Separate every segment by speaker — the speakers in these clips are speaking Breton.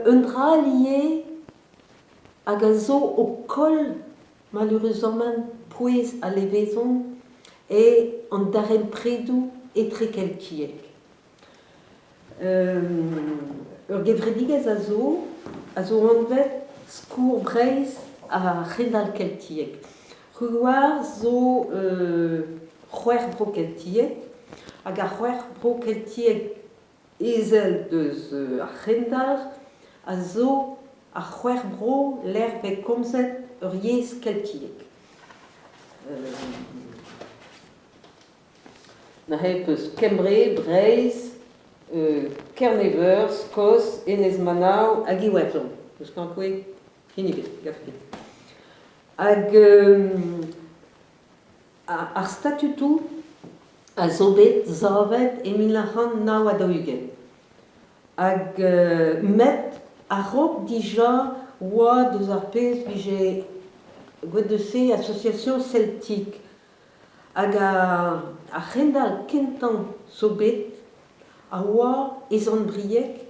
Speaker 1: Un dra all ivez hag a zo o koll maleüruzamant pouez ha levezon eo an darempredoù etrekeltiek. Ur gevredigezh a zo a zo anvet Skourr Breizh ar C'hendalc'h Keltiek. C'hwi zo c'hwec'h bro keltiek hag ar c'hwec'h bro keltiek ezel deus ar C'hendalc'h a zo ar c'hwec'h bro lec'h vez komzet ur yezh keltiek. Neuze 'peus Kembre, Breizh, Kerne-Veur, Skos, Enez-Manav hag Iwerzhon. Peus kañkouet hini ebet, gav ket. Hag ar statutoù a zo bet savet e 1949. Hag met a-raok dija oa deus ar pezh 'vije gwelet deus se Association Celtique. Hag ar c'hendalc'h kentañ zo bet a oa e Sant-Brieg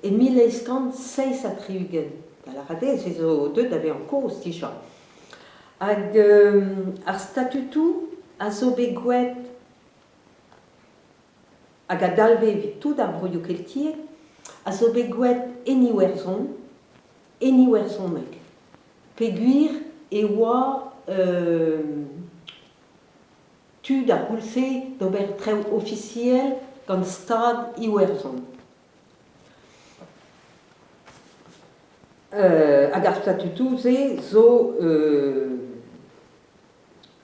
Speaker 1: e 1867. Da lâret eo se zo deuet da vezañ kozh dija. Hag ar statutoù a zo bet gwelet hag a dalve evit tout ar broioù keltiek a zo bet gwelet en Iwerzhon, en iwerzhoneg peogwir e oa tu d'ar c'houlz-se d'ober traoù ofisiel gant Stad Iwerzhon. Hag ar statutoù-se zo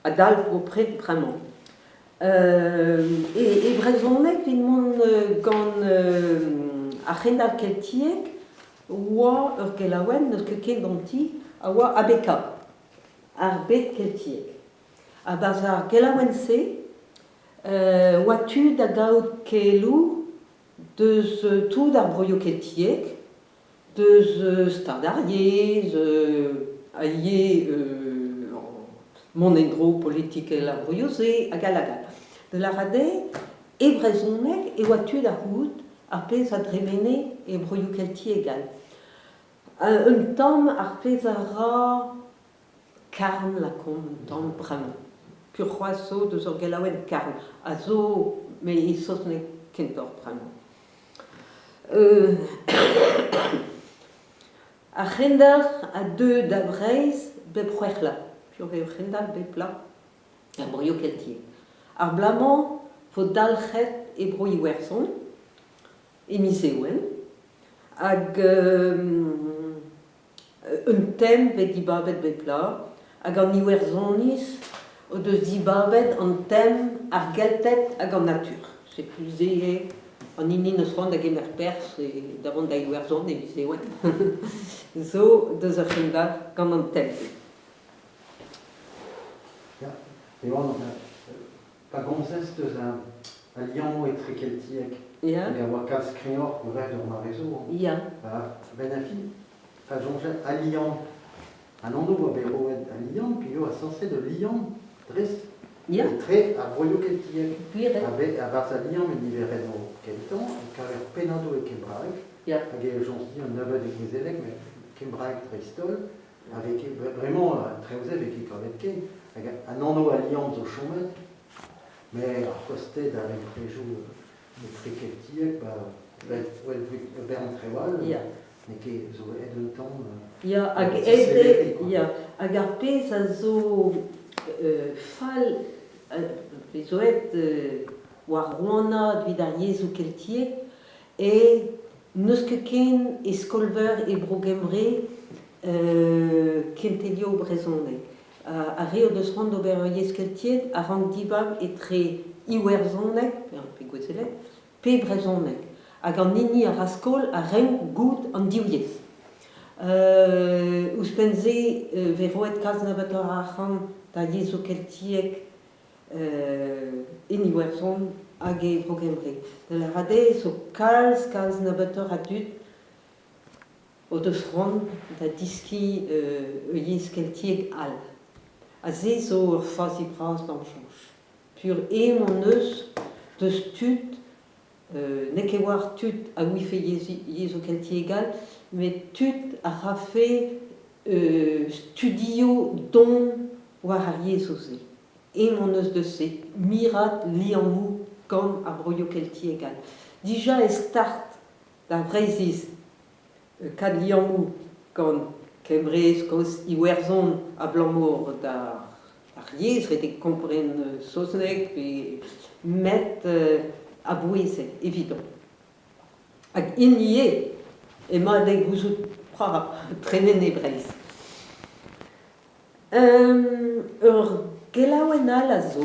Speaker 1: a dalv bepred bremañ. E brezhoneg evit mont gant ar c'hendalc'h keltiek oa ur gelaouenn n'eus ket ken ganti a oa ABK, ar bed keltiek. Ha 'barzh ar gelaouenn-se oa tu da gaout keloù deus tout ar broioù keltiek, deus stad ar yezh, ha ivez mont en-dro politikel ar broioù-se hag all hag all. Da lâret eo, e brezhoneg e oa tu da c'hoût ar pezh a dremene e broioù keltiek all. Un tamm ar pezh a ra Karn lakaomp un tamm bremañ. Pur c'hoazh zo deus ur gelaouenn Karn a zo met e saozneg kentoc'h bremañ. Ar c'hendalc'h a deu da Vreizh bep c'hwec'h vloaz. Piv eo c'hendalc'h bep bloaz? Er broioù keltiek. Ar bloaz-mañ 'vo dalc'het e Bro-Iwerzhon, e miz Ewen, hag un tem bet dibabet bep bloaz, hag an Iwerzhoniz o deus dibabet an tem ar Gelted hag an natur. Setu se eo an hini 'neus c'hoant da gemer perzh da vont da Iwerzhon e miz Ewen zo deus ur c'hendalc'h gant an tem-se.
Speaker 2: Ya, Ewan, pa gomzez deus al liammoù etrekeltiek hag a oa kalz kreñvoc'h evel ur mare zo. A-benn ar fin, pa soñjer al liamm, an anv a oa bet roet al liamm, piv a sañset ul liamm dres etre ar broioù keltiek. A-barzh al liamm e niverennoù kentañ e kaver pennadoù e kembraeg, hag e soñj din un nebeud e gouezeleg, met kembraeg dreist-holl. A vez ket bremañ an traoù-se vez ket kavet ken. Hag an anv al liamm zo chomet, met ar c'hosted ar remprejoù etrekeltiek, ba well bern traoù all, n'eo ket zo aet un tamm.
Speaker 1: Ya, hag aet ya, hag ar pezh a zo fall, zo aet war rouanaat evit ar yezhoù keltiek, eo n'eus ket ken e skol-veur e Bro-Gembre kentelioù brezhoneg. Ar re o deus c'hoant d'ober ur yezh keltiek a rank dibab etre iwerzhoneg, pe gouezeleg, pe brezhoneg. Hag an hini a ra skol a renk goût an div yezh. Ouzhpenn-se e vez roet kalz nebeutoc'h a arc'hant da yezhoù keltiek en Iwerzhon hag e Bro-Gembre. Da lâret eo zo kalz, kalz nebeutoc'h a dud o deus c'hoant da deskiñ ur yezh keltiek all. Ha se zo ur fazi bras d'am soñj. Pur aon hon eus deus tud, n'eo ket war tud a ouife yezhoù keltiek all, Met tud a rafe studioù don war ar yezhoù-se. Ezhomm hon eus deus se, mirat liammoù gant ar broioù keltiek all. Dija e start d'ar Vreizhiz kad liammoù gant Kembre, Skos, Iwerzhon abalamour d'ar yezh, ret eo kompren saozneg pe met a-bouez eo evidon. Hag int ivez emañ dezhe gouzout petra tremen e Breizh. Ur gelaouenn all a zo.